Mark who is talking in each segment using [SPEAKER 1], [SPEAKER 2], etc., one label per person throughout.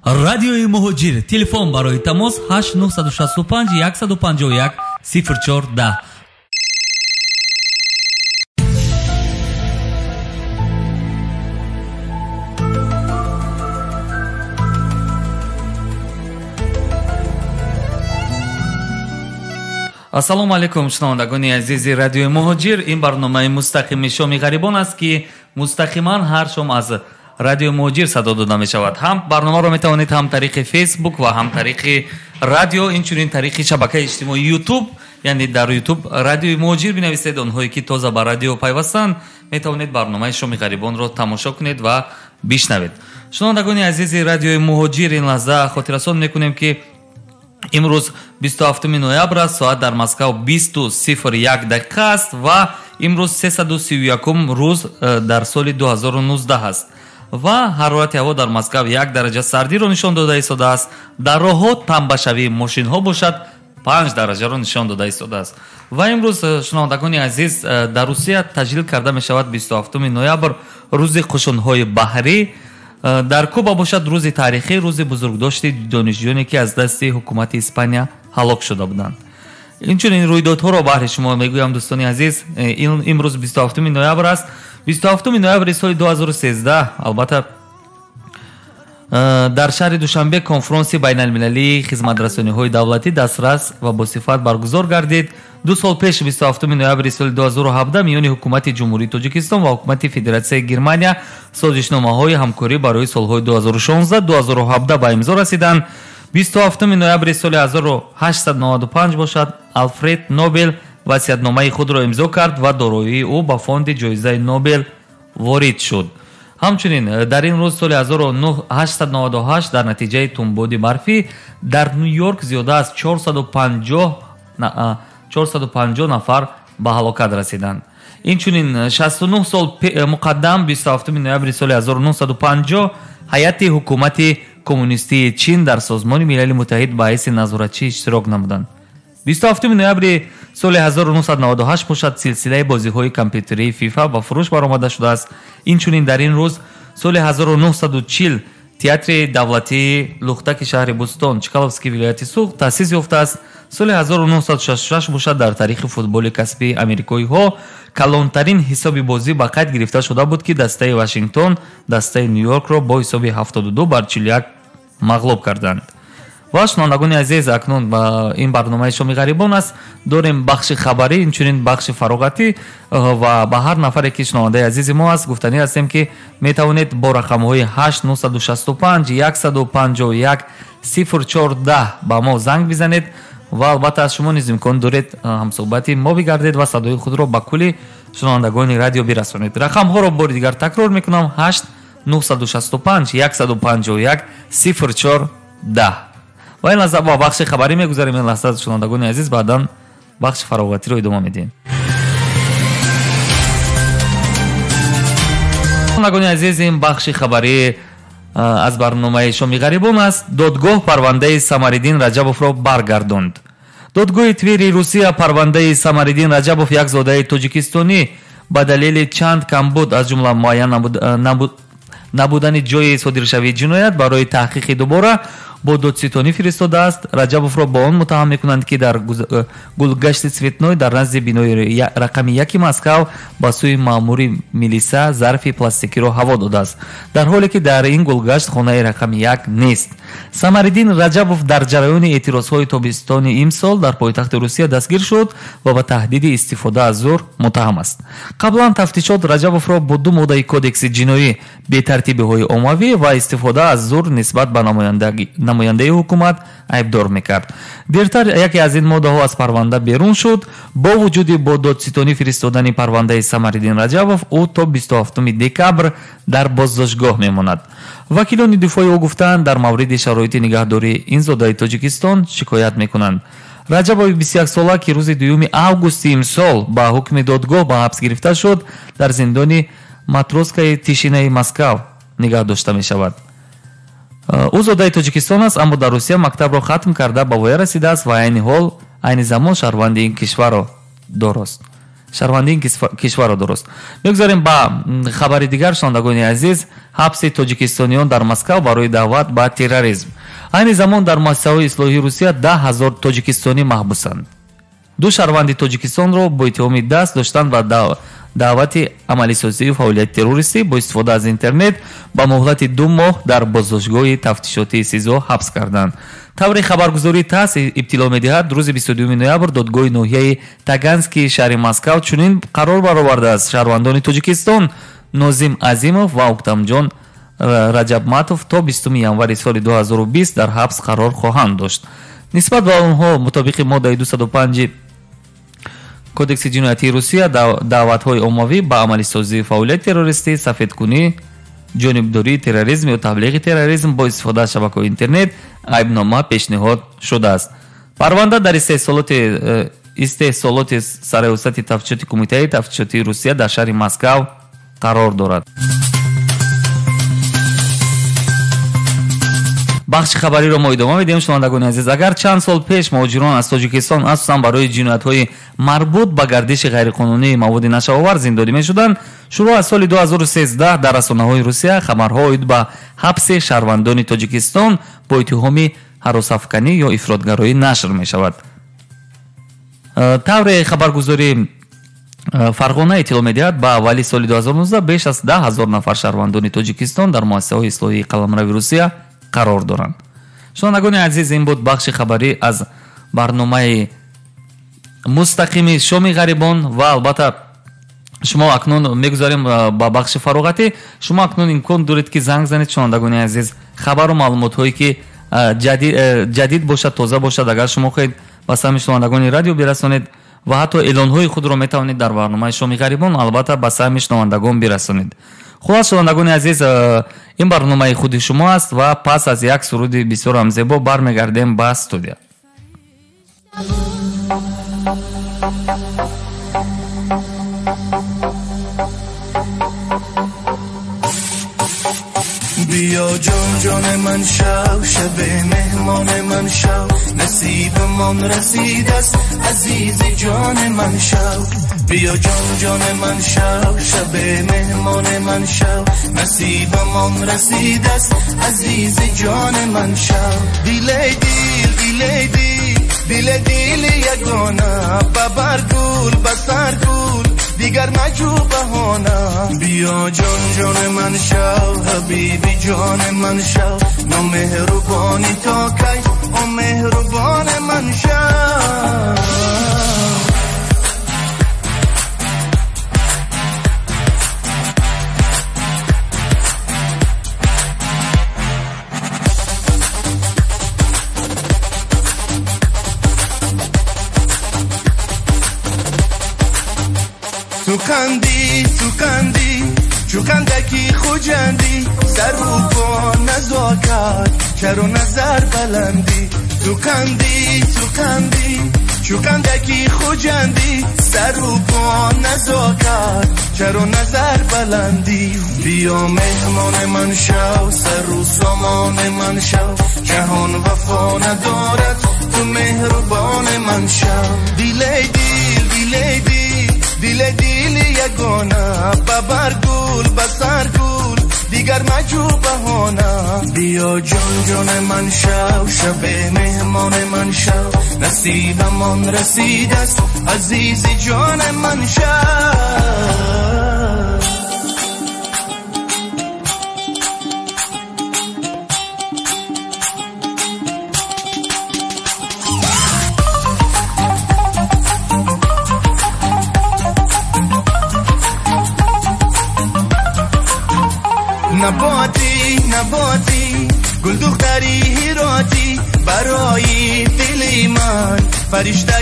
[SPEAKER 1] Радиои Муҳоҷир. Телефон барои тамос 8 965 151 04 10. Ассалому алайкум, шунавандагони азизи Радиои Муҳоҷир. Ин барномаи мустақими Шоми ғарибон аст, ки мустақиман ҳар шом аз Радиои Муҳоҷир садо дода мешавад. Ҳам барномаро метавонед ҳам тариқи Фейсбук ва ҳам тариқи радио, инчунин тариқи шабакаи иҷтимоии Ютуб, яъне дар Ютуб Радиои Муҳоҷир бинависед. Онҳое ки тоза ба радио пайвастанд, метавонед барномаи Шоми ғарибонро тамошо кунед ва бишнавед. Шунавандагони азизи Радиои Муҳоҷир, ин лаҳза хотиррасон мекунем, ки имрӯз 27 ноябр аст, соат дар Москав 20:01 дақиқа аст ва имрӯз 331 рӯз дар соли 2019 аст. Ва ҳарорати ҳаво дар Москав 1 дараҷа сардиро нишон дода истодааст. Дар роҳҳо тамбашавии мошинҳо бошад 5 дараҷаро нишон дода истодааст. Ва имрӯз, шунавандагони азиз, дар Русия таҷлил карда мешавад 27 ноябр, рӯзи қушунҳои баҳрӣ. Дар Куба бошад рӯзи таърихӣ, рӯзи бузургдошти донишҷӯёне, ки аз дасти ҳукумати Испания ҳалок шуда буданд. Инчунин рӯйдодҳоро баҳри шумо мегӯям, дӯстони азиз. Имрӯз 27 ноябр аст. 27 ноябри соли 2013, албатта, дар шаҳри Душанбе конфронси байналмилалии хизматрасониҳои давлатӣ дастрас ва босифат баргузор гардид. 2 сол пеш, 27 ноябри соли 2017, миёни ҳукумати Ҷумҳурии Тоҷикистон ва ҳукумати Федератсияи Германия созишномаҳои ҳамкорӣ барои солҳои 2016-2017 ба имзо расиданд. 27 ноябри соли 1895 бошад, Алфред Нобел васиятномаи худро имзо кард ва дороии ӯ ба фонди ҷоизаи Нобел ворид шуд. Ҳамчунин дар ин рӯз соли 1898 дар натиҷаи тумбоди барфӣ дар Ню-Йорк зиёда аз 450 нафар ба ҳалокат расиданд. Инчунин 69 сол муқаддам, 27 ноябри соли 1950, ҳайати ҳукумати коммунистии Чин дар Созмони Милали Муттаҳид ба ҳайси назоратчӣ иштирок намуданд. 27 ноябри соли 1998 бошад, силсилаи бозиҳои компютерии FIFA ба фурӯш баромада шудааст. Инчунин дар ин рӯз соли 1940 театри давлатии Лухтаки шаҳри Бӯстон, Чкаловский вилояти Суғд таъсис ёфтааст. Соли 1966 бошад, дар таърихи футболи касбии амрикоиҳо калонтарин ҳисоби бозӣ ба қайд гирифта шуда буд, ки дастаи Вашингтон дастаи Ню-Йоркро бо ҳисоби 72-41 мағлуб карданд. Ва шунавандагони азиз, акнун ба ин барномаи Шоми ғарибон аст. Дорем бахши хабарӣ, инчунин бахши фароғатӣ, ва ба ҳар нафаре ки шунавандаи азизи мо аст, гуфтанӣ ҳастем, ки метавонед бо рақамҳои 8 965 151 04 10 ба мо занг бизанед ва албатта аз шумо низ имкон доред ҳамсӯҳбати мо бигардед ва садои худро ба кулли шунавандагони радио бирасонед. Рақамҳоро бори дигар такрор мекунам: 8 965 151 04 10. Ва ин лаҳза ба бахши хабарӣ мегузарем. Ин лаҳза, шунавандагони азиз, баъдан бахши фароғатиро идома медиҳем. Шунавандагони азиз, ин бахши хабарӣ аз барномаи Шоми ғарибон аст. Додгоҳ парвандаи Самариддин Раҷабовро баргардонд. Додгоҳи Твери Русия парвандаи Самариддин Раҷабов, як зодаи тоҷикистонӣ, ба далели чанд камбуд, аз ҷумла муайян набудани ҷои содиршавии ҷиноят, барои таҳқиқи дубора бо додситонӣ фиристодааст. Раҷабовро бо он муттаҳам мекунанд, ки дар гулгашти Цветной дар назди бинои рақами 1 Москав ба сӯи маъмури милиса зарфи пластикиро ҳаво додааст, дар ҳоле ки дар ин гулгашт хонаи рақами 1 нест. Самариддин Раҷабов дар ҷараёни эътирозҳои тобистони имсол дар пойтахти Русия дастгир шуд ва ба таҳдиди истифода аз зӯр муттаҳам аст. Қаблан тафтишот Раҷабовро бо ду моддаи Кодекси ҷиноӣ: бетартибиҳои оммавӣ ва истифода аз зӯр нисбат ба намояндаи ҳукумат айбдор мекард. Дертар яке аз ин моддаҳо аз парванда берун шуд. Бо вуҷуди бо додситонӣ фиристодани парвандаи Самариддин Раҷабов, ӯ то 27 декабр дар боздоштгоҳ мемонад. Вакилони дифои ӯ гуфтаанд, дар мавриди шароити нигаҳдории ин зодаи Тоҷикистон шикоят мекунанд. Раҷабови 21сола, ки рӯзи 2 августи имсол ба ҳукми додгоҳ ба ҳабс гирифта шуд, дар зиндони Матросская тишинаи Москав нигаҳ дошта мешавад. Ӯ зодаи Тоҷикистон аст, аммо дар Русия мактабро хатм карда, ба воя расидааст ва айни ҳол, айни замон шаҳрванди ин кишварро дорост. Шаҳрвандии ин кишварро дуруст. Мегузарем ба хабари дигар, шунавандагони азиз. Ҳабси тоҷикистониён дар Москав барои даъват ба терроризм. Айни замон дар муассисаҳои ислоҳии Русия 10 000 тоҷикистонӣ маҳбусанд. Ду шаҳрванди Тоҷикистонро бо иттиҳоми даст доштан ба даъвати амалисозии фаъолияти террористӣ бо истифода аз интернет ба муҳлати 2 моҳ дар боздоштгоҳи тафтишотии СИЗО ҳабс карданд. Тавре хабаргузории ТАСС иттилоъ медиҳад, рӯзи 22 ноябр додгоҳи ноҳияи Таганскии шаҳри Москав чунин қарор баровардааст: шаҳрвандони Тоҷикистон Нозим Азимов ва Уктамҷон Раҷабматов то 20 январи соли 2020 дар ҳабс қарор хоҳанд дошт. Нисбат ба онҳо мутобиқи моддаи 205 Кодекси ҷиноятии Русия, даъватҳои оммавӣ ба амалисозии фаъолияти террористӣ, сафедкунӣ, ҷонибдории терроризм ё таблиғи терроризм бо истифода аз шабакаҳои интернет айбнома пешниҳод шудааст. Парванда дар истеҳсолоти Сарраёсати тафтишоти Кумитаи тафтишотии Русия дар шаҳри Москав қарор дорад. Бахши хабариро мо идома медиҳем, шунавандагони азиз. Агар чанд сол пеш муҳоҷирон аз Тоҷикистон асосан барои ҷиноятҳои марбут ба гардиши ғайриқонунии маводи нашаовар зиндонӣ мешуданд, шурӯъ аз соли 2013 дар расонаҳои Русия хабарҳо оид ба ҳабси шаҳрвандони Тоҷикистон бо иттиҳоми ҳаросафканӣ ё ифротгароӣ нашр мешавад. Тавре хабаргузории Фарғона иттилоъ медиҳад, ба аввали соли 2019 беш аз 10 000 нафар шаҳрвандони Тоҷикистон дар муассисаҳои ислоҳии қаламрави Русия қарор доранд. Шунавандагони азиз, ин буд бахши хабарӣ аз барномаи мустақими Шоми ғарибон. Ва албатта, шумо акнун мегузарем ба бахши фароғатӣ. Шумо акнун имкон доред, ки занг занед, шунавандагони азиз. Хабару маълумотҳое, ки ҷадид бошад, тоза бошад, агар шумо хоҳед ба самъи шунавандагони радио бирасонед ва ҳатто эълонҳои худро метавонед дар барномаи Шоми ғарибон албатта ба самъи шунавандагон бирасонед. Хулас, шунавандагони азиз, ин барномаи худи шумо аст ва пас аз як суруди бисёрам зебо бармегардем ба студия.
[SPEAKER 2] بیا جان جان من شو، شب مهمان من شو، نصیبمان رسید است، عزیز جان من شو. بیا جان جان من شو، شب مهمان من شو، نصیبمان رسید است، عزیز جان من شو. دل دل دل دل دل دل یگانه، ببر گل بسر گل، دیگر مجو بهانه. بیا جان جان من شو، حبیبی جان من شو، نامهربانی تا کی، او مهربان من شو. تو قندی تو قندی چو قندکی خوجندی، سر و پا نزاکت چرا نظر بلندی. تو قندی تو قندی چو قندکی خوجندی، سر و پا نزاکت چرا نظر بلندی. بیا مهمان من شو، سر و سامان من شو، جهان وفا ندارد، تو مهربان من شو. دل دل دل دل دل دل یگانه، ببر گل بسر گل، دیگر مجو بهانه. بیا جان جان من شو، شب مهمان من شو، نصیبمان رسید است، عزیز جان من شو. نباتی نباتی گل دختری هراتی، برای دل من فرشته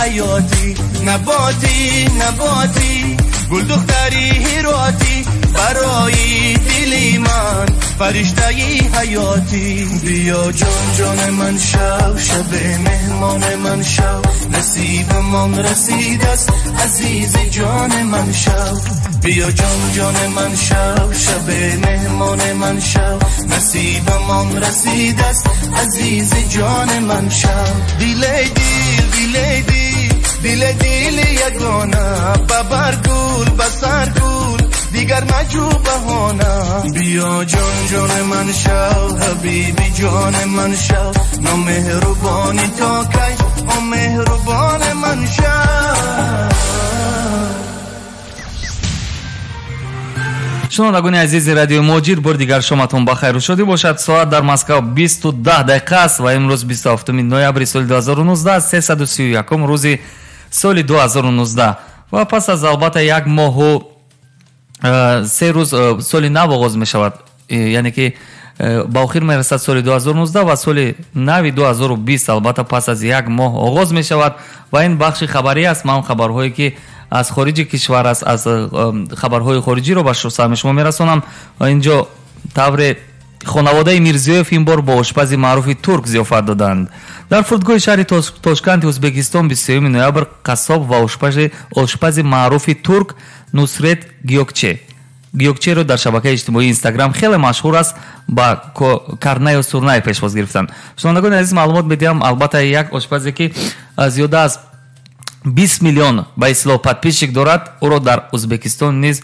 [SPEAKER 2] حیاتی. نباتی نباتی گل دختری هراتی، برای دل من فرشته حیاتی. بیا جان جان من شو، شب مهمان من شو، نصیبمان رسید است، عزیز جان من شو. بیا جان جان من شو، شب مهمان من شو، نصیبمان رسید است، عزیز جان من شو. دل دل دل دل دل دل یگانه. مجو بهانه بیا جان جان من شو حبیبی جان من شو نامهربانی تا کی او مهربان من شو.
[SPEAKER 1] Шунавандагони азизи радиои Муҳоҷир, бори дигар шоматон ба хайру шодӣ бошад. Соат дар Москва 20:10 дақиқа аст ва имрӯз 27 ноябри соли 2019, 331 рӯзи соли 2019 ва пас аз албатта як моҳу се рӯз соли нав оғоз мешавад, яъне ки ба охир мерасад соли 2019 ва соли нави 2020 албатта пас аз як моҳ оғоз мешавад. Ва ин бахши хабарӣ аст. Ман хабарҳое ки аз хориҷи кишвар аст, аз хабарҳои хориҷиро ба саҳми шумо мерасонам. Инҷо тавре хонаводаи Мирзиёев ин бор бо ошпази маъруфи турк зиёфат доданд. Дар фурудгоҳи шаҳри Тошканти Ӯзбекистон 23 ноябр қассоб ва ошпази маъруфи турк Нусрет Гёкче, Гёкчеро дар шабакаи иҷтимоии Инстаграм хеле машҳур аст, ба карнаю сурнай пешвоз гирифтанд. Шунавандагони азиз, маълумот медиҳам, албатта як ошпазе ки зиёда аз 20 миллион ба истилоҳ подписчик дорад, ӯро дар Ӯзбекистон низ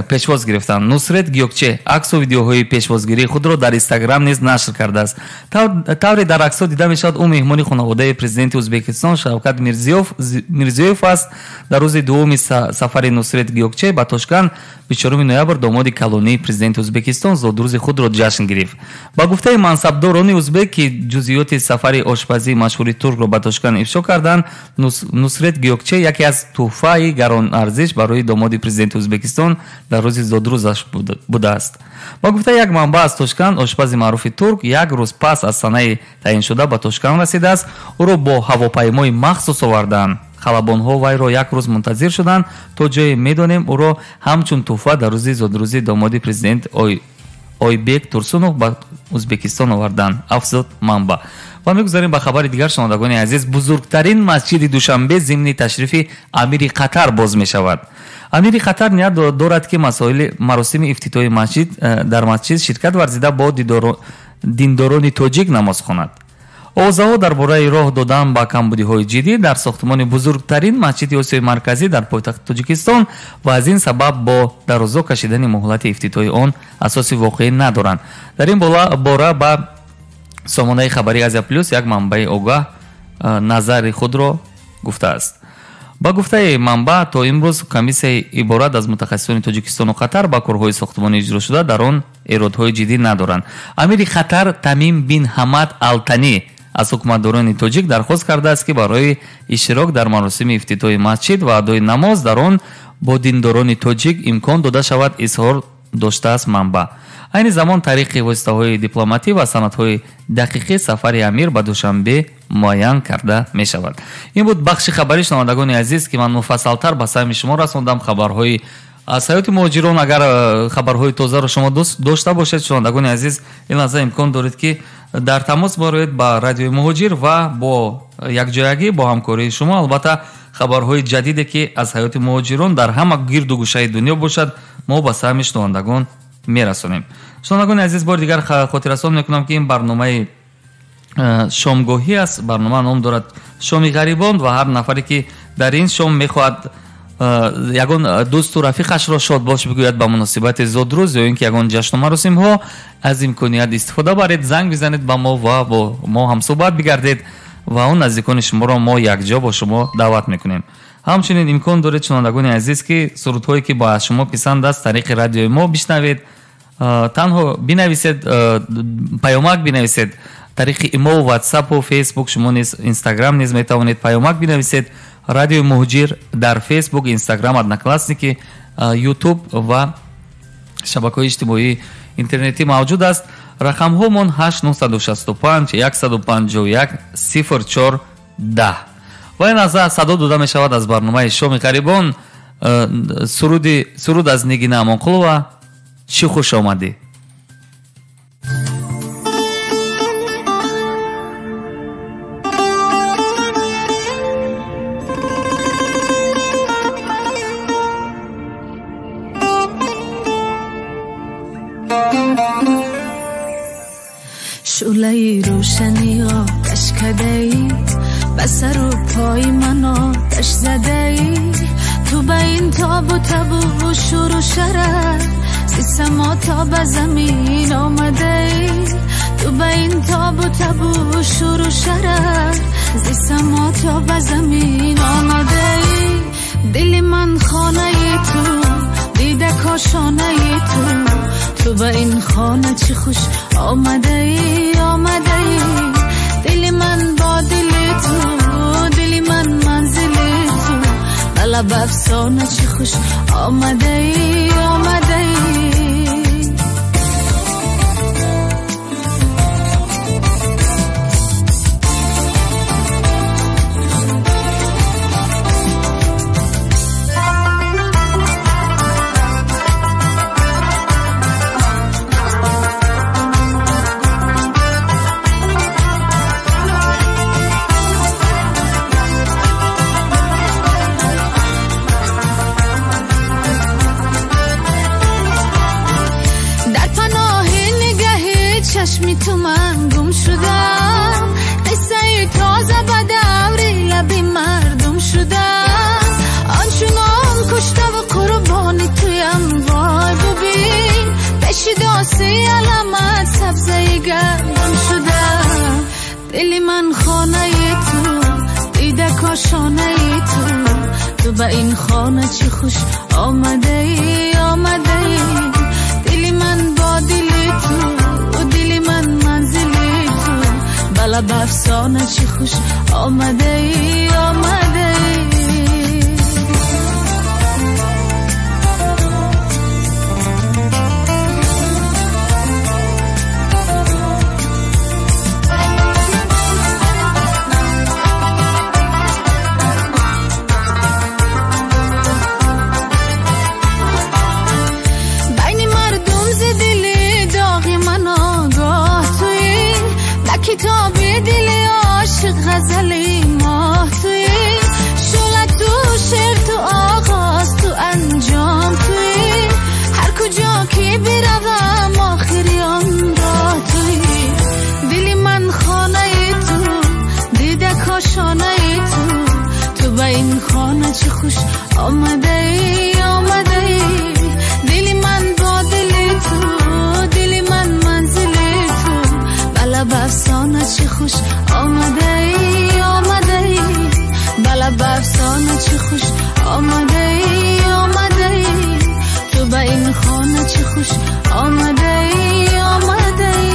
[SPEAKER 1] пешвоз гирифтанд. Нусрет Гёкче аксу видеоҳои пешвозгирии худро дар Инстаграм низ нашр кардааст. Тавре дар аксҳо дида мешавад, ӯ меҳмони хонаводаи президенти Ӯзбекистон Шавкат Мирзиёев аст. Дар рӯзи дуввуми сафари Нусрет Гёкче ба Тошканд 24 ноябр домоди калонии президенти Ӯзбекистон зодрӯзи худро ҷашн гирифт. Ба гуфтаи мансабдорони ӯзбек, ки ҷузъиёти сафари ошпазии машҳури туркро ба Тошканд ифшо карданд, Нусрет Гёкче яке аз тӯҳфаи гаронарзиш барои домоди президенти Ӯзбекистон дар рӯзи зодрӯзаш будааст. Ба гуфтаи як манбаъ аз Тошканд, ошпази маъруфи турк як рӯз пас аз санаи таъиншуда ба Тошканд расидааст. Ӯро бо ҳавопаймои махсус оварданд. Халабонҳо вайро як рӯз мунтазир шуданд, то ҷое медонем ӯро ҳамчун тӯҳфа дар рӯзи зодрӯзи домоди президент Ойбек Турсунов ба Ӯзбекистон оварданд, афзуд манбаъ. Ва мегузарем ба хабари дигар. Шунавандагони азиз, бузургтарин масҷиди Душанбе зимни ташрифи амири Қатар боз мешавад. Амири Қатар ният дорад, ки маросими ифтитоҳи масҷид дар масҷид ширкат варзида бо диндорони тоҷик намоз хонад. Овозаҳо дар бораи роҳ додан ба камбудиҳои ҷиддӣ дар сохтмони бузургтарин масҷиди Осиёи Марказӣ дар пойтахти Тоҷикистон ва аз ин сабаб бо дарозо кашидани муҳлати ифтитоҳи он асоси воқеӣ надоранд. Дар ин бора ба сомонаи хабарии Азия Плюс як манбаи огаҳ назари худро гуфтааст. Ба гуфтаи манбаъ, то имрӯз комиссияи иборат аз мутахассисони Тоҷикистону Қатар ба корҳои сохтмонӣ иҷро шуда дар он эродҳои ҷиддӣ надоранд. Амири Қатар Тамим бин Ҳамад Алтанӣ аз ҳукуматдорони тоҷик дархост кардааст, ки барои иштирок дар маросими ифтитоҳи масҷид ва адои намоз дар он бо диндорони тоҷик имкон дода шавад, изҳор доштааст манбаъ. Айни замон тариқи воситаҳои дипломатӣ ва санадҳои дақиқи сафари амир ба Душанбе муайян карда мешавад. Ин буд бахши хабарӣ, шунавандагони азиз, ки ман муфассалтар ба саҳми шумо расондам хабарҳои аз ҳаёти муҳоҷирон. Агар хабарҳои тозаро шумо дошта бошед, шунавандагони азиз, ин лаҳза имкон доред, ки дар тамос бароед ба радиои Муҳоҷир ва бо якҷоягӣ бо ҳамкории шумо албатта хабарҳои ҷадиде, ки аз ҳаёти муҳоҷирон дар ҳама гирду гӯшаи дунё бошад, мо ба саҳми шунавандагон мерасонем. Шунавандагони азиз, бори дигар хотиррасон мекунам, ки ин барномаи шомгоҳӣ аст. Барнома ном дорад Шоми ғарибон ва ҳар нафаре, ки дар ин шом мехоҳад ягон дӯсту рафиқашро шодбош бигӯяд ба муносибати зодрӯз ё ин ки ягон ҷашну маросимҳо, аз имконият истифода баред, занг бизанед ба мо ва бо мо ҳамсӯҳбат бигардед ва он наздикони шуморо мо якҷо бо шумо даъват мекунем. Ҳамчунин имкон доред, шунавандагони азиз, ки сурудҳое, ки ба шумо писанд аст, тариқи радиои мо бишнавед. Танҳо бинависед, паёмак бинависед тариқи имо, ватсапу, фейсбук, шумо низ Инстаграм низ метавонед паёмак бинависед. Радиои Муҳоҷир дар Фейсбук, Инстаграм, Одноклассники, Ютуб ва шабакаҳои иҷтимоии интернетӣ мавҷуд аст. Рақамҳомон 8965 151 04 10. Ва ин лаҳза садо дода мешавад аз барномаи Шоми ғарибон суруд аз Нигина Амонқулова «Чӣ хуш омадӣ».
[SPEAKER 3] شعله روشنی آتش کده ای، به سر و پای من آتش زده ای، تو به این تاب و تب و شور و شرر само то ба замин омадаӣ, ту ба ин тобу табу шуру шарар, зи само то ба замин омадаӣ. Дили ман хонаи ту, дида кошонаи ту, ту ба ин хона чӣ хуш омадаӣ, омадаӣ. Дили ман бо дили ту, дили ман манзили ту, ба лаб афсона чӣ хуш омадаӣ, омадаӣ. Чашми ту ман гум шудам, қиссаи тоза ба даври лаби мардум шудам. Ончунон куштаву қурбони туям, вой бубин, пеши доси аламат сабзаи гандум шудам. Дили ман хонаи ту, дида кошонаи ту, ту ба ин хона чӣ хуш омадаӣ, омадаӣ. Дили ман бо дили ту, дили ман манзили ту, ба лаб афсона чӣ хуш омадаӣ, омадаӣ. Китоби дили ошиқ ғазали моҳ туӣ, шӯла ту, шеър ту, оғоз ту, анҷом туӣ. Ҳар куҷо ки биравам, охири он роҳ туӣ. Дили ман хонаи ту, дида кошонаи ту, ту ба ин хона чӣ хуш омадаӣ, омадаӣ. Дили ман бо дили ту, дили ман манзили ту, ба лаб афсона чӣ хуш омадаӣ, омадаӣ. Ба лаб афсона чӣ хуш омадаӣ, омадаӣ. Ту ба ин хона чӣ хуш омадаӣ, омадаӣ.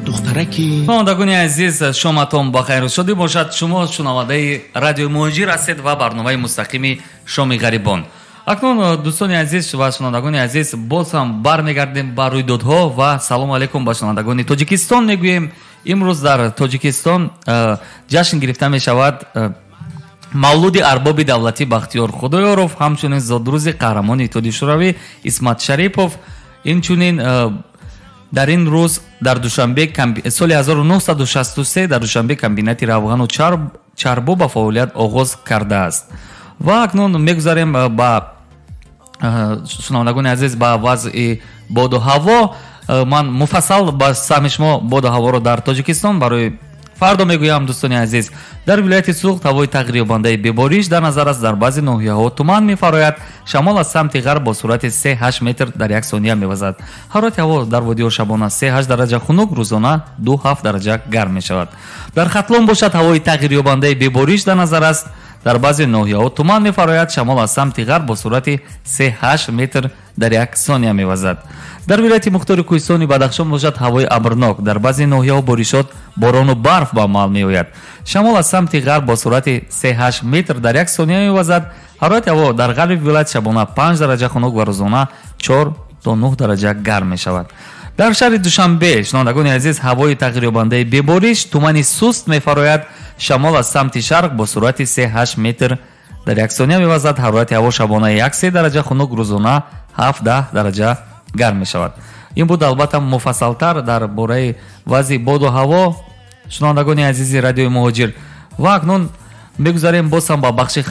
[SPEAKER 4] Духтараки
[SPEAKER 1] шунавандагони азиз, шоматон ба хайру шодӣ бошад. Шумо шунавандаи радиои Муҳоҷир ҳастед ва барномаи мустақими Шоми ғарибон. Акнун дӯстони азиз ва шунавандагони азиз, боз ҳам бармегардем ба рӯйдодҳо ва салому алайкум ба шунавандагони Тоҷикистон мегӯем. Имрӯз дар Тоҷикистон ҷашн гирифта мешавад мавлуди арбоби давлатӣ Бахтиёр Худоёров, ҳамчунин зодрӯзи қаҳрамони Иттиҳоди Шӯравӣ Исмат Шарипов. Инчунин дар ин рӯз дар Душанбе соли 1963 дар Душанбе комбинати равғану чарбо ба фаъолият оғоз кардааст. Ва акнун мегузарем ба шунавандагони азиз ба вазъи боду ҳаво. Ман муфассал ба саҳми шумо боду ҳаворо дар Тоҷикистон барои фардо мегӯям. Дӯстони азиз, дар вилояти Суғд ҳавои тағйирёбандаи бебориш дар назар аст. Дар баъзе ноҳияҳо туман мефарояд. Шамол аз самти ғарб бо суръати 3-8 метр дар як сония мевазад. Ҳарорати ҳаво дар водиҳо шабона 3-8 дараҷа хунук, рӯзона 2-7 дараҷа гарм мешавад. Дар Хатлон бошад ҳавои тағйирёбандаи бебориш дар назар аст. Дар баъзе ноҳияҳо туман мефарояд. Шамол аз самти ғарб бо суръати 3-8 метр дар як сония мевазад. Дар вилояти Мухтори Кӯҳистони Бадахшон бошад ҳавои абрнок. Дар баъзе ноҳияҳо боришот, борону барф ба амал меояд. Шамол аз самти ғарб бо суръати 3-8 метр дар як сония мевазад. Ҳарорати ҳаво дар ғарби вилоят шабона 5 дараҷа хунук ва рӯзона 4 то 9 дараҷа гарм мешавад. Дар шаҳри Душанбе, шунавандагони азиз, ҳавои тағйирёбандаи бебориш, тумани суст мефарояд. Шамол аз самти шарқ бо суръати 3-8 метр дар як сония мевазад. Ҳарорати ҳаво шабона 1-3 дараҷа хунук, рӯзона 7-10 дараҷа гарм мешавад. Ин буд албатта муфассалтар дар бораи вазъи боду ҳаво, шунавандагони азизи радиои Муҳоҷир. Ва акнун мегузарем боз ҳам ба бахши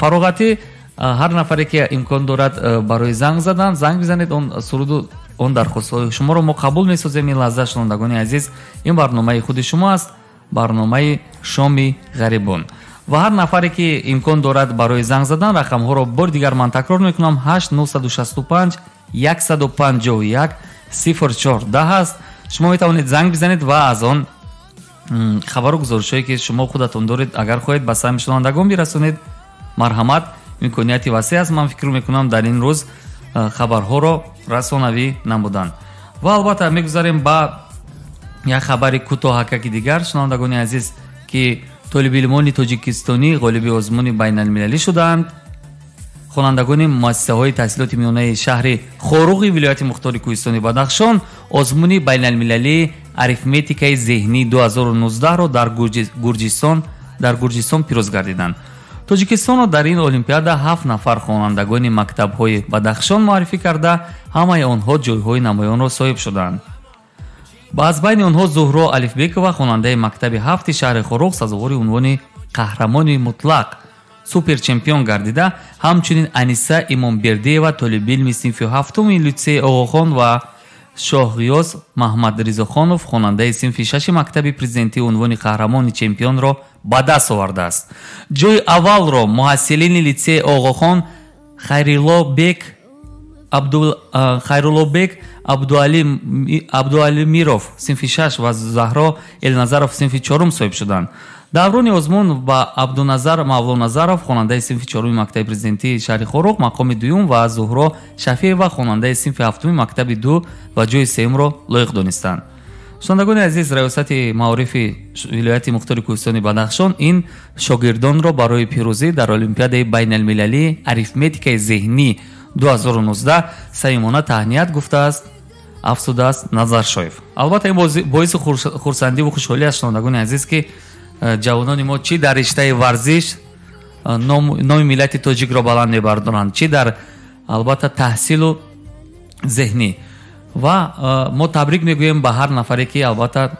[SPEAKER 1] фароғатӣ. Ҳар нафаре ки имкон дорад барои занг задан, занг бизанед. Он суруду он дархостҳои шуморо мо қабул месозем. Ин лаҳза, шунавандагони азиз, ин барномаи худи шумо аст, барномаи Шоми ғарибон. Ва ҳар нафаре ки имкон дорад барои занг задан, рақамҳоро бори дигар ман такрор мекунам: 8 965 151 04 10 аст. Шумо метавонед занг бизанед ва аз он хабару гузоришҳое ки шумо худатон доред, агар хоҳед ба самъи шунавандагон бирасонед, марҳамат, имконияти васеъ аст. Ман фикр мекунам, дар ин рӯз хабарҳоро расонавӣ намуданд. Ва албатта мегузарем ба як хабари кӯтоҳакаки дигар, шунавандагони азиз, ки толибилмони тоҷикистонӣ ғолиби озмуни байналмилалӣ шудаанд. Хонандагони муассисаҳои таҳсилоти миёнаи шаҳри Хоруғи вилояти мухтори кӯҳистони Бадахшон озмуни байналмилалии арифметикаи зеҳнӣ 2019-ро дар Гурҷистон пирӯз гардиданд. Тоҷикистонро дар ин олимпиада 7 нафар хонандагони мактабҳои Бадахшон муаррифӣ карда, ҳамаи онҳо ҷойҳои намоёнро соҳиб шуданд. Ба аз байни онҳо Зуҳро Алифбекова, хонандаи мактаби ҳафти шаҳри Хоруғ, сазовори унвони қаҳрамони мутлақ, суперчемпион гардида, ҳамчунин Аниса Имомбердиева, толибилми синфи ҳафтуми литсеи Оғохон, ва Шоҳғиёз Маҳмадризохонов, хонандаи синфи шаши мактаби президентӣ, унвони қаҳрамони чемпионро ба даст овардааст. Ҷои аввалро муҳассилини литсеи Оғохон Хайруллобек Абдуалимиров, синфи шаш, ва Заҳро Элназаров, синфи чорум, соҳиб шуданд. Даврони озмун ба Абдуназар Мавлоназаров, хонандаи синфи чоруми мактаби президентии шаҳри Хоруғ, мақоми дуюм ва Зуҳро Шафеева, хонандаи синфи ҳафтуми мактаби ду, ва ҷои сеюмро лоиқ донистанд. Шунавандагони азиз, раёсати маорифи вилояти мухтори кӯҳистони Бадахшон ин шогирдонро барои пирӯзӣ дар олимпиадаи байналмилалии арифметикаи зеҳнӣ 2019 самимона таҳният гуфтааст, афзудааст Назаршоев. Албатта, ин боиси хурсандиву хушҳолӣ аст, шунавандагони азиз, ки ҷавонони мо чӣ дар риштаи варзиш номи миллати тоҷикро баланд мебардоранд, чӣ дар, албатта, таҳсилу зеҳнӣ. Ва мо табрик мегӯем ба ҳар нафаре ки, албатта,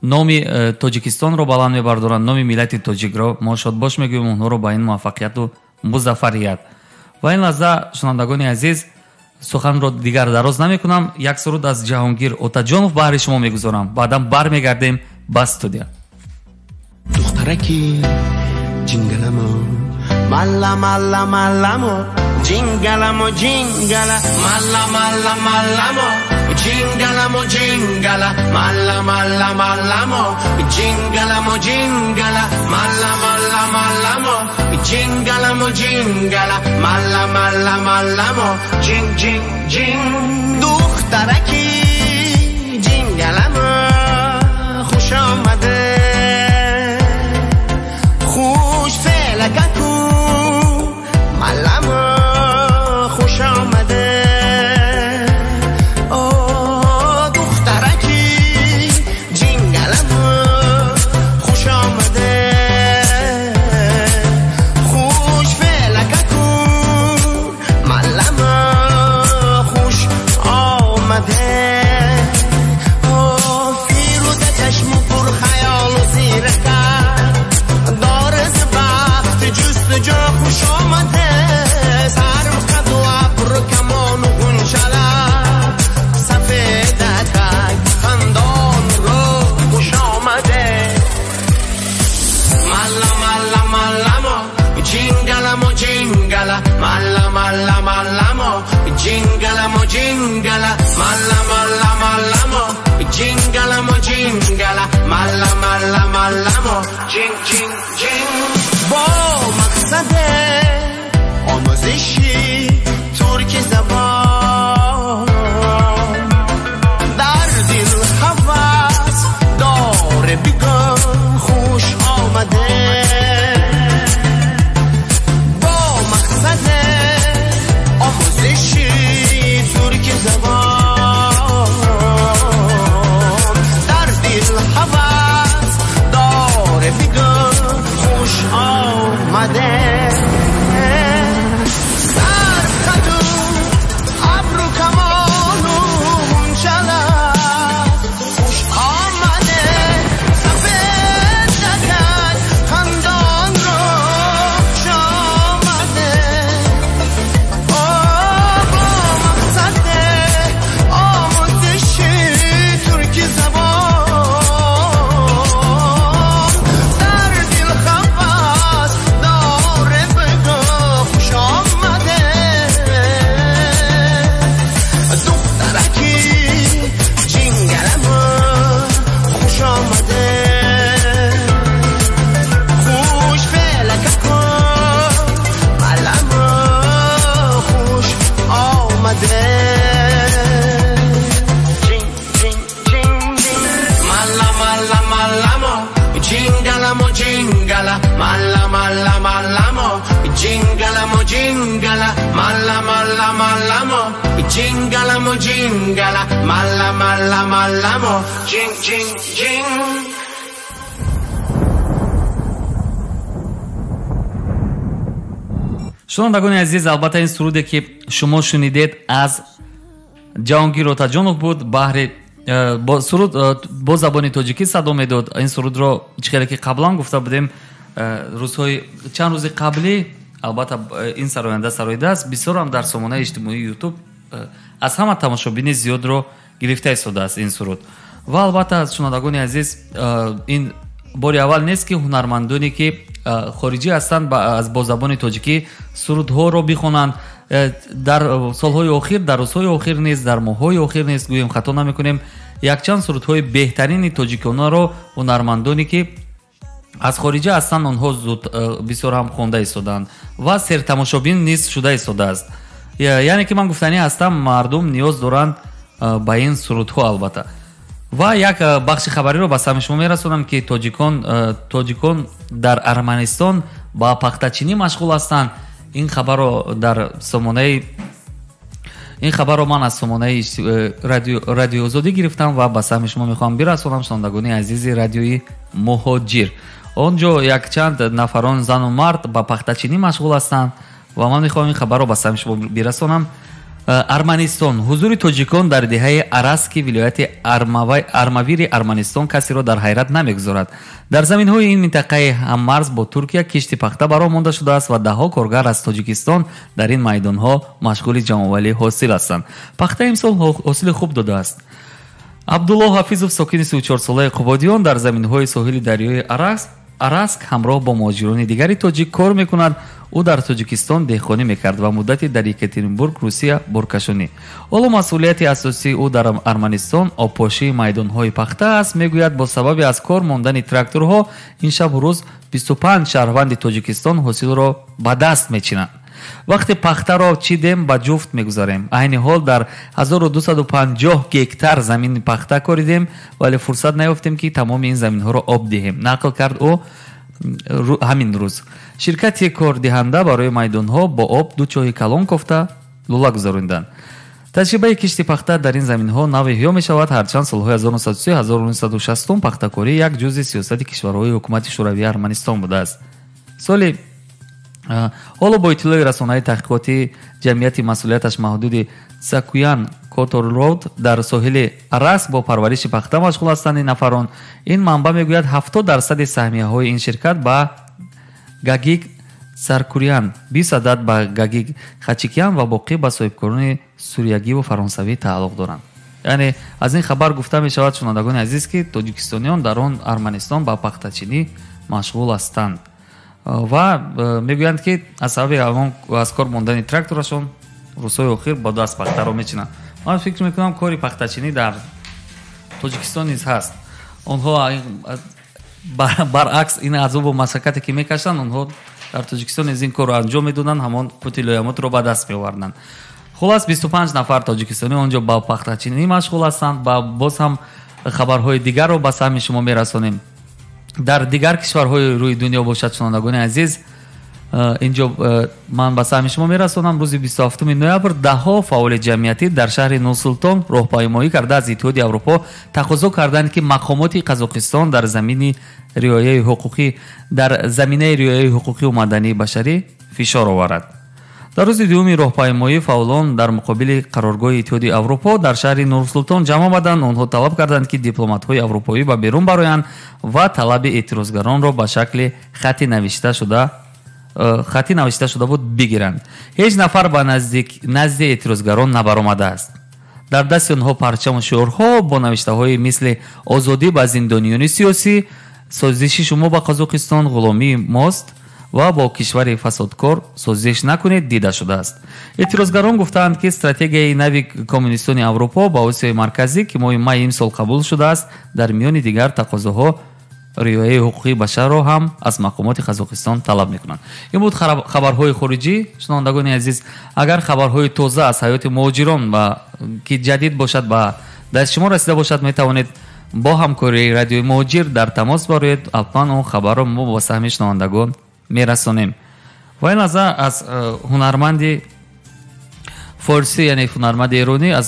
[SPEAKER 1] номи Тоҷикистонро баланд мебардоранд, номи миллати тоҷикро. Мо шодбош мегӯем онҳоро ба ин муваффақияту музаффарият. Ва ин лаҳза, шунавандагони азиз, суханро дигар дароз намекунам, як суруд аз Ҷаҳонгир Отаҷонов баҳри шумо мегузорам, баъдан бармегардем ба студия.
[SPEAKER 4] Духтараки ҷингаламо, мала мала маламо, ҷингаламо ҷингала, мала мала маламо, ҷингаламо ҷингала, мала мала маламо, ҷингаламо ҷингала, мала мала маламо, ҷингаламо ҷингала, мала мала маламо, ҷинг ҷинг ҷинг. Духтараки ҷингаламо, хуш омаде, خوش فلککو ملما، خوش آمده. آه دخترکی جینگلما، خوش آمده، خوش فلککو ملما، خوش آمده. آه فیروز چشم پر خیال و زیرکه جستجو خوش آمده، سر قد و ابر و کمان و غنچله، سفیدتک خندان رو خوش آمده. مالا مالا مالامو جینگلامو جینگلا، مالا مالا مالامو جینگلامو جینگلا، مالا مالا مالامو جینگلامو جینگلا، مالا مالا مالامو جینگ جینگ جینگ. با مقصد آموزشی ترک زبان در دل هوس داره بگم خوش آمده. با مقصد آموزشی ترک زبان در دل هوس داره بگم خوش آمده. سر قدو ابرو کمانو منچله خوش آمده، سفید دکک خندان رو خوش آمده. آه با مقصد آموزشی ترکی زبان در دل خبر Mojingala, mala mala mala mo. Jingala mojingala, mala mala mala mo. Jing jing jing.
[SPEAKER 1] Шунавандагони азиз, албатта ин суруде ки шумо шунидед аз Ҷаҳонгир Отаҷонов буд. Баҳри суруд бо забони тоҷикӣ садо медод. Ин сурудро чӣ хеле ки қаблан гуфта будем, рӯзҳои чанд рӯзи қаблӣ албатта ин сароянда сароидааст. Бисёрам дар сомонаи иҷтимоии Ютуб аз ҳама тамошобини зиёдро гирифта истодааст ин суруд. Ва албатта, шунавандагони азиз, ин бори аввал нест ки ҳунармандоне ки хориҷӣ ҳастанд аз бо забони тоҷикӣ сурудҳоро бихонанд. Дар солҳои охир, дар рӯзҳои охир низ, дар моҳҳои охир низ, гӯем хато намекунем, якчанд сурудҳои беҳтарини тоҷиконаро ҳунармандоне ки аз хориҷа ҳастанд, онҳо зуд бисёр ҳам хонда истодаанд ва сертамошобин низ шуда истодааст. Яъне ки ман гуфтанӣ ҳастам, мардум ниёз доранд ба ин сурудҳо албатта. Ва як бахши хабариро ба самъи шумо мерасонам, ки тоҷикон дар Арманистон ба пахтачинӣ машғул ҳастанд. Ин хабарро дар сомонаи ин хабарро ман аз сомонаи Радиои Озодӣ гирифтам ва ба самъи шумо мехоҳам бирасонам, шунавандагони азизи Радиои Муҳоҷир. Он ҷо якчанд нафарон, зану мард, ба пахтачинӣ машғул ҳастанд ва ман мехоҳам ин хабарро ба самъи шумо бирасонам. Арманистон. Ҳузури тоҷикон дар деҳаи Араски вилояти Армавири Арманистон касеро дар ҳайрат намегузорад. Дар заминҳои ин минтақаи ҳаммарз бо Туркия кишти пахта бароҳ монда шудааст ва даҳҳо коргар аз Тоҷикистон дар ин майдонҳо машғули ҷамъоварии ҳосил ҳастанд. Пахта имсол ҳосили хуб додааст. Абдулло Ҳафизов, сокини 34-солаи Қубодиён, дар заминҳои соҳили дарёи Араск ҳамроҳ бо муҳоҷирони дигари тоҷик кор мекунад. Ӯ дар Тоҷикистон деҳқонӣ мекард ва муддате дар Екатеринбург, Русия, боркашонӣ. Ҳоло масъулияти асосии ӯ дар Арманистон обпошии майдонҳои пахта аст. Мегӯяд, бо сабаби аз кор мондани тракторҳо ин шабу рӯз 25 шаҳрванди Тоҷикистон ҳосилро ба даст мечинанд. Вақте пахтаро чидем, ба ҷуфт мегузарем. Айни ҳол дар 1250 гектар замини пахта коридем, вале фурсат наёфтем, ки тамоми ин заминҳоро об диҳем, нақл кард ӯ ҳамин рӯз. Ширкати кордиҳанда барои майдонҳо бо об ду чоҳи калон кофта лула гузаронданд. Таҷрибаи кишти пахта дар ин заминҳо нав эҳё мешавад, ҳарчанд солҳои 1930-1960 пахтакорӣ як ҷузъи сиёсати кишварҳои ҳукумати Шӯравии Арманистон будааст. Соли ҳоло бо иттилои расонаи таҳқиқотии ҷамъияти масъулияташ маҳдуди Сакуян Которрод дар соҳили Арас бо парвариши пахта машғул ҳастанд ин нафарон. Ин манбаъ мегӯяд, 70% саҳмияҳои ин ширкат ба Гагик Саркурян, 20 адад ба Гагик Хачикян ва боқӣ ба соҳибкорони суриягиву фаронсавӣ тааллуқ доранд. Яъне аз ин хабар гуфта мешавад, шунавандагони азиз, ки тоҷикистониён дар он Арманистон ба пахтачинӣ машғул ҳастанд ва мегӯянд, ки аз сабаби аз кор мондани тракторашон рӯзҳои охир бо даст пахтаро мечинанд. Ман фикр мекунам, кори пахтачинӣ дар Тоҷикистон низ ҳаст. Онҳо баръакс ин азобу машаққате ки мекашанд, онҳо дар Тоҷикистон низ ин корро анҷом медоданд, ҳамон қути лоямотро ба даст меоварданд. Хулас, 25 нафар тоҷикистонӣ он ҷо ба пахтачинӣ машғул ҳастанд. Ва боз ҳам хабарҳои дигарро ба саҳми шумо мерасонем. Дар дигар кишварҳои рӯи дунё бошад, шунавандагони азиз, инҷо ман ба саҳми шумо мерасонам. Рӯзи 27 ноябр даҳҳо фаъоли ҷамъиятӣ дар шаҳри Нурсултон роҳпаймоӣ карда аз Иттиҳоди Аврупо тақозо карданд, ки мақомоти Қазоқистон дар заминаи риояи ҳуқуқию мадании башарӣ фишор оварад. Дар рӯзи дуюми роҳпаймоӣ фаъолон дар муқобили қароргоҳи Иттиҳоди Аврупо дар шаҳри Нурсултон ҷамъ омаданд. Онҳо талаб карданд, ки дипломатҳои аврупоӣ ба берун бароянд ва талаби эътирозгаронро ба шакли хати навишта шуда буд бигиранд. Ҳеҷ нафар ба назди эътирозгарон набаромадааст. Дар дасти онҳо парчаму шиорҳо бо навиштаҳои мисли озодӣ ба зиндониёни сиёсӣ, созиши шумо ба Қазоқистон ғуломии мост ва бо кишвари фасодкор созиш накунед дида шудааст. Эътирозгарон гуфтаанд, ки стратегияи нави коммунистони Аврупо ба Осиёи Марказӣ, ки моҳи майи имсол қабул шудааст, дар миёни дигар тақозоҳо риояи ҳуқуқи башарро ҳам аз мақомоти Қазоқистон талаб мекунанд. Ин буд хабарҳои хориҷӣ. Шунавандагони азиз, агар хабарҳои тоза аз ҳаёти муҳоҷирон ки ҷадид бошад ба даст шумо расида бошад, метавонед бо ҳамкории Радиои Муҳоҷир дар тамос бароед. Ҳатман он хабарро мо ба саҳми шунавандагон мерасонем. Ва ин лаҳза аз ҳунарманди форсӣ, яъне ҳунарманди эронӣ, аз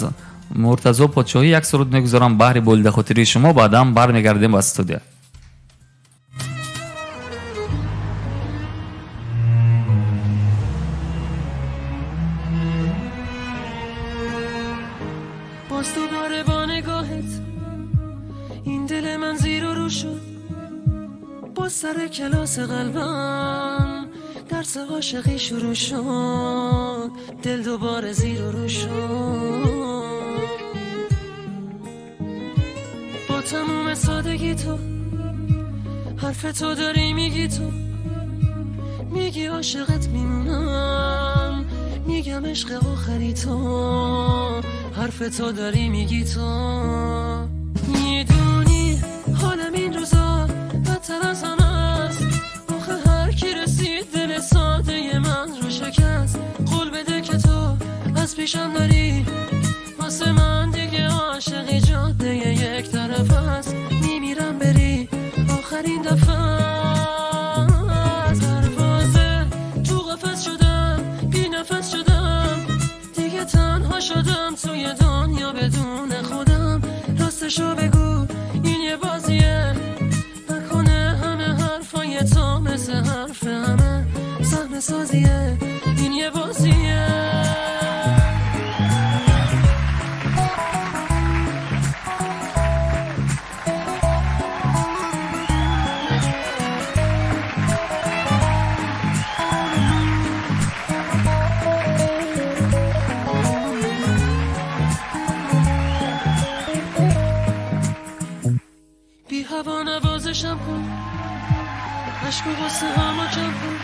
[SPEAKER 1] Муртазо Подшоҳӣ як суруд мегузорам баҳри болидахотирии шумо, баъдан бармегардем ба студия.
[SPEAKER 5] باز دوباره با نگاهت این دل من زیر و رو شد، با سر کلاس قلبم درس عاشقی شروع شد، دل دوباره زیر و رو شد. با تموم سادگی تو حرف تو داری میگی، تو میگی عاشقت میمونم، میگم عشق آخری تو، حرف تو داری میگی تو. میدونی حالم این روزا بدتر از همه است، آخه هر کی رسید دل ساده من رو شکست. قول بده که تو از پیشم داری، واسه من دیگه عاشقی جاده یک طرف است. میمیرم بری آخرین دفعه است، دروازه تو قفس شدم، بی نفس شدم، دیگه تنها شدم توی دنیا بدون خودم. راستشو بگو این یه بازیه، نکنه همه حرفای تو مثل حرف همه صحنه سازیه، این یه بازیه. بی هوا نوازشم کن، عشق و غصه هامو کم کن،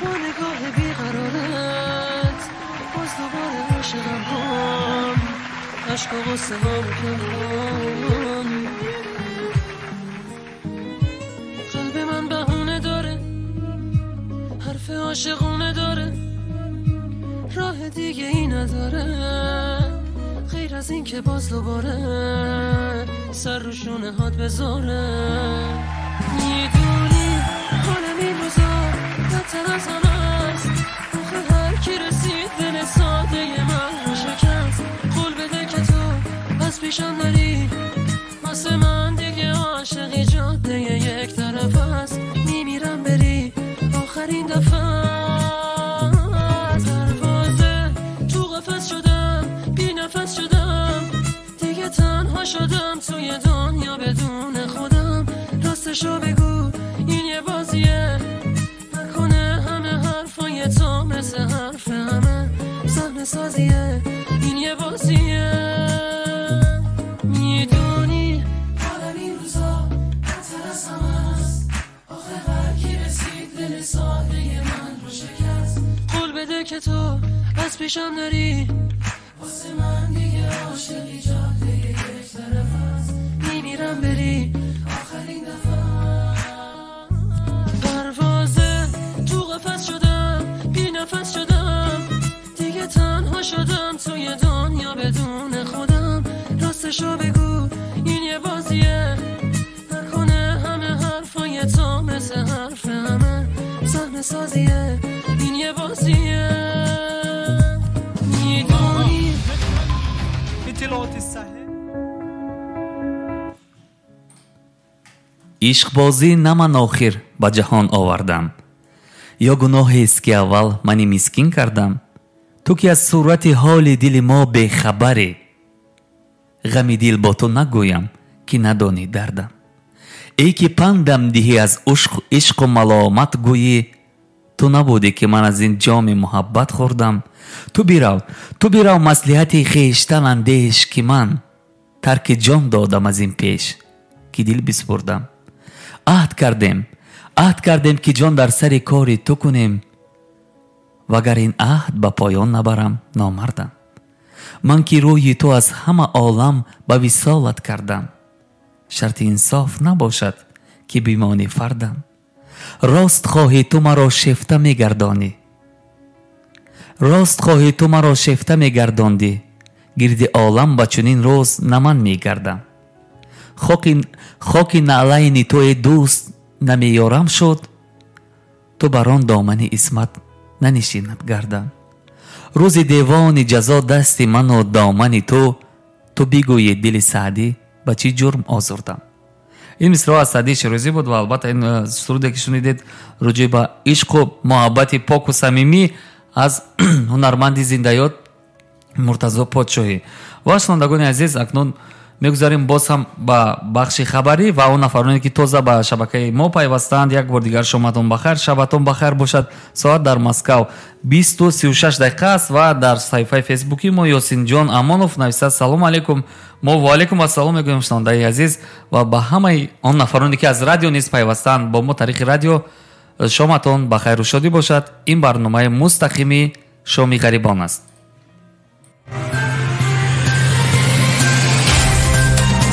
[SPEAKER 5] با نگاه بیقرارت باز دوباره عاشقم کن، عشق و غصه هامو کم کن. قلب من بهونه داره، حرف عاشقونه داره، راه دیگه ای نداره غیر از این که باز دوباره سر رو شونه هات بذاره. میدونی حالم این روزا بدتر از همه است، آخه هر کی رسید دل ساده من رو شکست. قول بده که تو از پیشم نری، واسه من دیگه عاشقی جاده یک طرف است. میمیرم بری آخرین دفعه است، دروازه تو قفس شدم، بی نفس شدم، دیگه تنها شدم توی دنیا بدون خودم. راستشو بگو این یه بازیه، نکنه همه حرفای تو مثل حرف همه صحنه سازیه، این یه بازیه. میدونی حالم این روزا بدتر از همه است، آخه هر کی رسید دل ساده من رو شکست. قول بده که تو از پیشم نری، واسه من دیگه عاشقی جاده یک طرف است. میمیرم بری آخرین دفعه، پروازه تو قفس شدم، بی نفس شدم، دیگه تنها شدم توی دنیا بدون خودم. راستشو بگو این یه بازیه، نکنه همه حرفای تو مثل حرف همه صحنه سازیه، این یه بازیه. میدونی
[SPEAKER 1] ишқбозӣ на ман охир ба ҷаҳон овардам, ё гуноҳест ки аввал мани мискин кардам. Ту ки аз сурати ҳоли дили мо бехабарӣ, ғами дил бо ту нагӯям ки надонӣ дардам. Эй ки пандам диҳӣ аз ишқу маломат гӯӣ, ту набудӣ ки ман аз ин ҷоми муҳаббат хӯрдам. Ту бирав, ту бирав маслиҳати хештан андеш, ки ман тарки ҷон додам аз ин пеш ки дил бисупурдам. Аҳд кардем, аҳд кардем ки ҷон дар сари кори ту кунем, вагар ин аҳд ба поён набарам номардам. Ман ки рӯи ту аз ҳама олам ба висолат кардам, шарти инсоф набошад ки бимонӣ фардам. Рост хоҳӣ ту маро шефта мегардонӣ, рост хоҳӣ ту маро шефта мегардондӣ, гирди олам ба чунин рӯз на ман мегардам. Хоки наълайни ту эй дӯст намеёрам шуд, Ту бар он домани исмат нанишинад гардан. Рӯзи девони ҷазо дасти ману домани ту, ту бигӯӣ дили Саъдӣ ба чӣ ҷурм озурдам. Ин мисраъ аз Саъдии Шерозӣ буд ва албатта ин суруде ки шунидед рӯҷӯъ ба ишқу муҳаббати поку самимӣ аз ҳунарманди зиндаёд Муртазо Подшоҳӣ. Ва шунавандагони азиз, акнун мегузарем боз ҳам ба бахши хабарӣ ва он нафароне ки тоза ба шабакаи мо пайвастаанд, як бор дигар шоматон бахайр, шабатон бахайр бошад. Соат дар Москав 20:36 дақиқа аст ва дар саҳифаи фейсбуки мо Ёсинҷон Амонов нависад: салом алейкум. Мо ва алейкум ассалом мегӯем, шунавандаи азиз, ва ба ҳамаи он нафароне ки аз радио низ пайвастаанд бо мо тариқи радио, шоматон ба хайру шодӣ бошад. Ин барномаи мустақими Шоми ғарибон аст.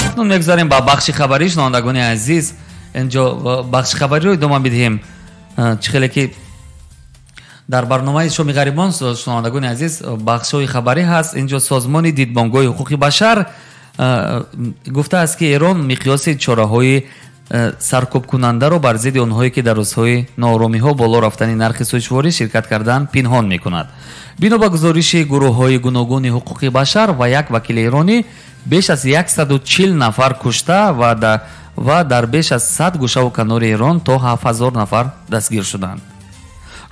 [SPEAKER 1] Акнун мегузарем ба бахши хабарӣ. Шунавандагони азиз, инҷо бахши хабариро идома медиҳем. Чӣ хеле ки дар барномаи Шоми ғарибон, шунавандагони азиз, бахшҳои хабарӣ ҳаст. Инҷо созмони дидбонгоҳи ҳуқуқи башар гуфтааст, ки Эрон миқёси чораҳои саркӯбкунандаро бар зидди онҳое ки дар рӯзҳои нооромиҳо боло рафтани нархи сӯзишворӣ ширкат карданд пинҳон мекунад. Бино ба гузориши гурӯҳҳои гуногуни ҳуқуқи башар ва як вакили эронӣ, беш аз 140 нафар кушта ва дар беш аз 100 гӯшаву канори Эрон то 7000 нафар дастгир шуданд.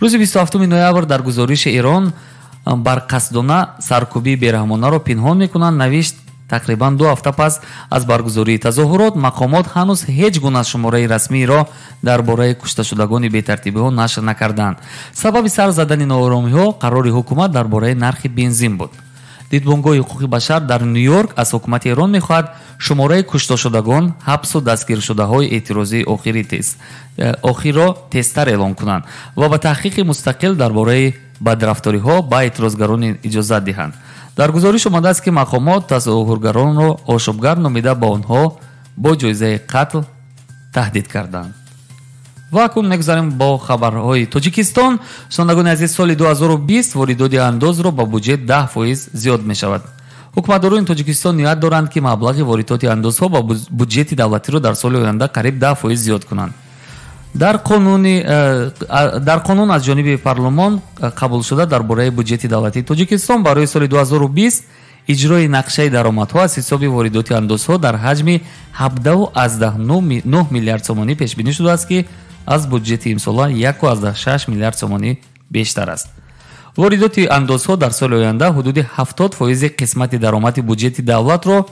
[SPEAKER 1] Рӯзи 27 ноябр дар гузориши Эрон барқасдона саркӯбии бераҳмонаро пинҳон мекунанд навишт: тақрибан 2 ҳафта пас аз баргузории тазоҳурот мақомот ҳанӯз ҳеҷ гуна шумораи расмиро дар бораи кушташудагони бетартибиҳо нашр накарданд. Сабаби сар задани нооромиҳо қарори ҳукумат дар бораи нархи бензин буд. Дидбонгоҳи ҳуқуқи башар дар Ню-Йорк аз ҳукумати Эрон мехоҳад шумораи кушташудагон, ҳабсу дастгиршудаҳои эътирозии охирро тезтар эълон кунанд ва ба таҳқиқи мустақил дар бораи бадрафториҳо ба эътирозгарони иҷозат диҳанд. Дар гузориш омадааст, ки мақомот тазоҳургаронро ошӯбгар номида ба онҳо бо ҷоизаи қатл таҳдид карданд. Ва акнун мегузарем бо хабарҳои Тоҷикистон. Шунавандагони азиз, соли 2020 воридоти андозро ба буҷет 10% зиёд мешавад. Ҳукуматдорони Тоҷикистон ният доранд, ки маблағи воридоти андозҳо ба буҷети давлатиро дар соли оянда қариб 10% зиёд кунанд. Дар қонун аз ҷониби парлумон қабулшуда дар бораи буҷети давлатии Тоҷикистон барои соли 2020 иҷрои нақшаи даромадҳо аз ҳисоби воридоти андозҳо дар ҳаҷми 17,9 миллиард сомонӣ пешбинӣ шудааст, ки аз буҷети имсола 1,6 миллиард сомонӣ бештар аст. Воридоти андозҳо дар соли оянда ҳудуди 70% қисмати даромади буҷети давлатро,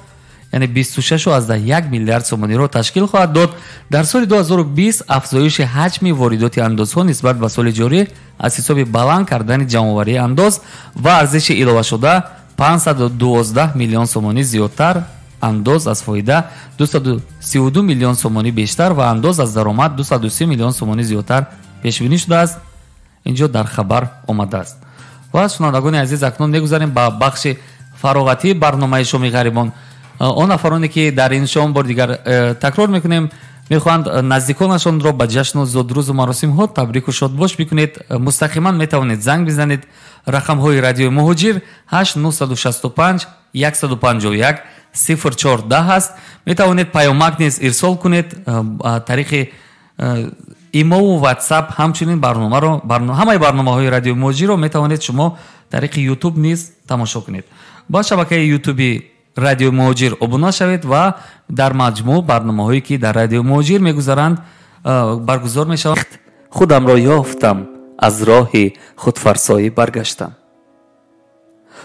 [SPEAKER 1] яъне 26,1 миллиард сомониро ташкил хоҳад дод. Дар соли 2020 афзоиши ҳаҷми воридоти андозҳо нисбат ба соли ҷорӣ аз ҳисоби баланд кардани ҷамъоварии андоз ва арзиши иловашуда 512 миллион сомонӣ зиёдтар, андоз аз фоида 232 миллион сомонӣ бештар ва андоз аз даромад 230 миллион сомонӣ зиёдтар пешбинӣ шудааст. Инҷо дар хабар омадааст. Ва шунавандагони азиз, акнун мегузарем ба бахши фароғатии барномаи Шоми ғарибон. Он нафароне ки дар ин шом бор дигар такрор мекунем, мехоҳанд наздиконашонро ба ҷашну зодрӯзу маросимҳо табрику шодбош бикунед, мустақиман метавонед занг бизанед. Рақамҳои радиои Муҳоҷир 8965 151 0410 аст. Метавонед паёмак низ ирсол кунед тариқи имову ватсап. Ҳамчунин ҳамаи барномаҳои радиои Муҳоҷирро метавонед шумо тариқи ютуб низ тамошо кунед. Ба шабакаи ютуби радиои Муҳоҷир обуна шавед ва дар маҷмӯъ барномаҳое ки дар радиои Муҳоҷир мегузаранд баргузор мешаванд. Худамро ёфтам, аз роҳи худфарсоӣ баргаштам.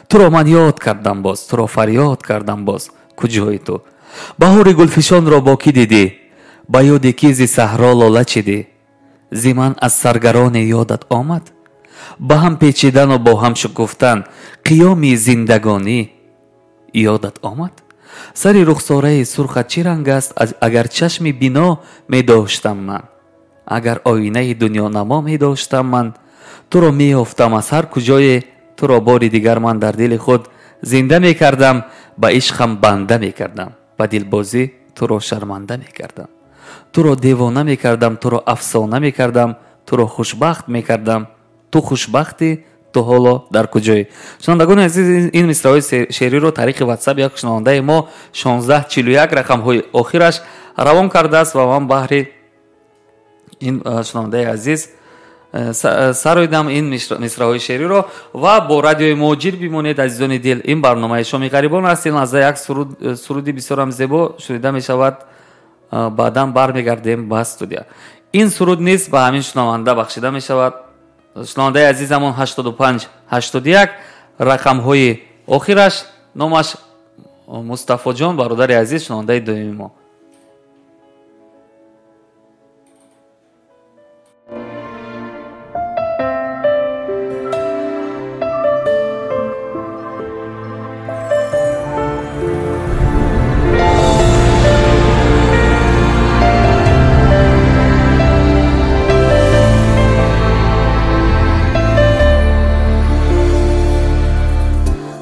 [SPEAKER 1] Туро ман ёд кардам боз, туро фарёд кардам боз, куҷои ту? Баҳори гулфишонро бо кӣ дидӣ? Ба ёди кӣ зи саҳро лола чидӣ? Зи ман аз саргароне ёдат омад? Ба ҳам печидану бо ҳам шукуфтан қиёми зиндагонӣ ёдат омад? Сари рухсораи сурхат чӣ ранг аст, агар чашми бино медоштам ман, агар оинаи дунёнамо медоштам ман, туро меёфтам аз ҳар куҷое, туро бори дигар ман дар дили худ зинда мекардам, ба ишқам банда мекардам, ба дилбозӣ туро шарманда мекардам, туро девона мекардам, туро афсона мекардам, туро хушбахт мекардам. Ту хушбахтӣ, ту ҳоло дар куҷоӣ? Шунавандагони азиз, ин мисраҳои шеъриро тариқи ватсап як шунавандаи мо 1641 рақамҳои охираш равон кардааст ва ман баҳри ин шунавандаи азиз Сароидам ин мисраҳои шеъриро ва бо радиои Муҳоҷир бимонед, азизони дил. Ин барномаи Шоми ғарибон аст. Ин лаҳза як суруди бисёрам зебо шунида мешавад. Баъдан бармегардем ба студия. Ин суруд низ ба ҳамин шунаванда бахшида мешавад. Шунавандаи азизамон 85 81 рақамҳои охираш, номаш Мустафоҷон, бародари азиз, шунавандаи доимии мо.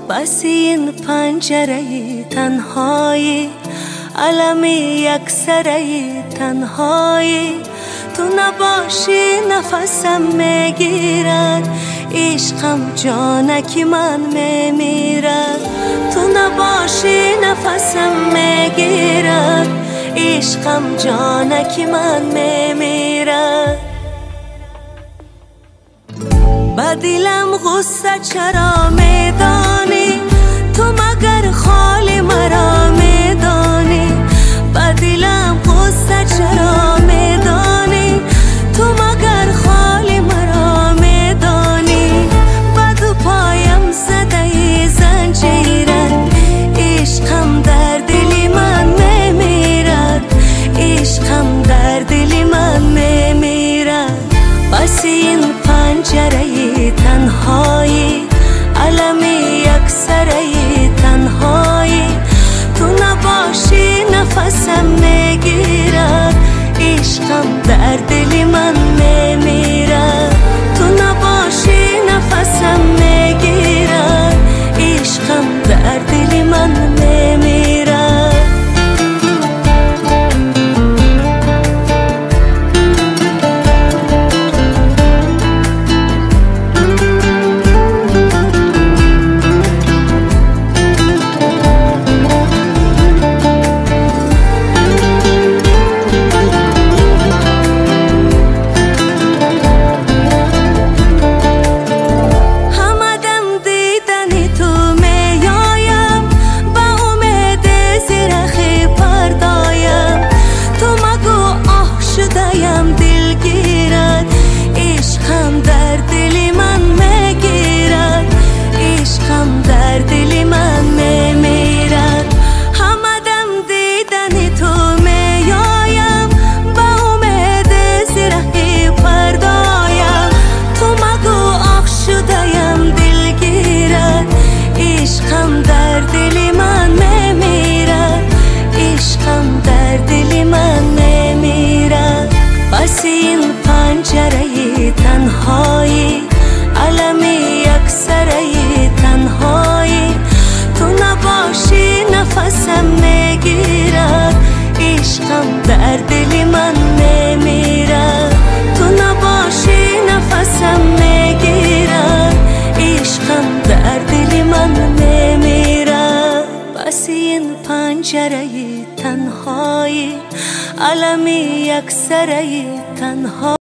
[SPEAKER 6] پس این پنجره تنهایی، عالم یک سره تنهایی، تو نباشی نفسم میگیرد، عشقم جانکی من میمیرد. تو نباشی نفسم میگیرد، عشقم جانکی من میمیرد. با دلم غصه چرا میدانی، تو مگر خال مرا میدانی؟ با دلم غصه چرا میدانی، تو مگر خال مرا میدانی؟ با دو پایم زده زنجیرت، عشقم در دل من میمیرد، عشقم در دل من میمیرد. پس این پنجره تنهایی، عالم یک سره تنهایی، تو نباشی نفسم میگیرد، عشقم در دل من میمیرد. تو نباشی نفسم میگیرد، عشقم در دل من میمیرد. تنهایی، عالم یک سره تنهایی، تو نباشی نفسم میگیرد، عشقم در دل من میمیرد. تو نباشی نفسم میگیرد، عشقم در دل من میمیرد. پس این پنجره تنهایی، عالم یک سره تنهایی.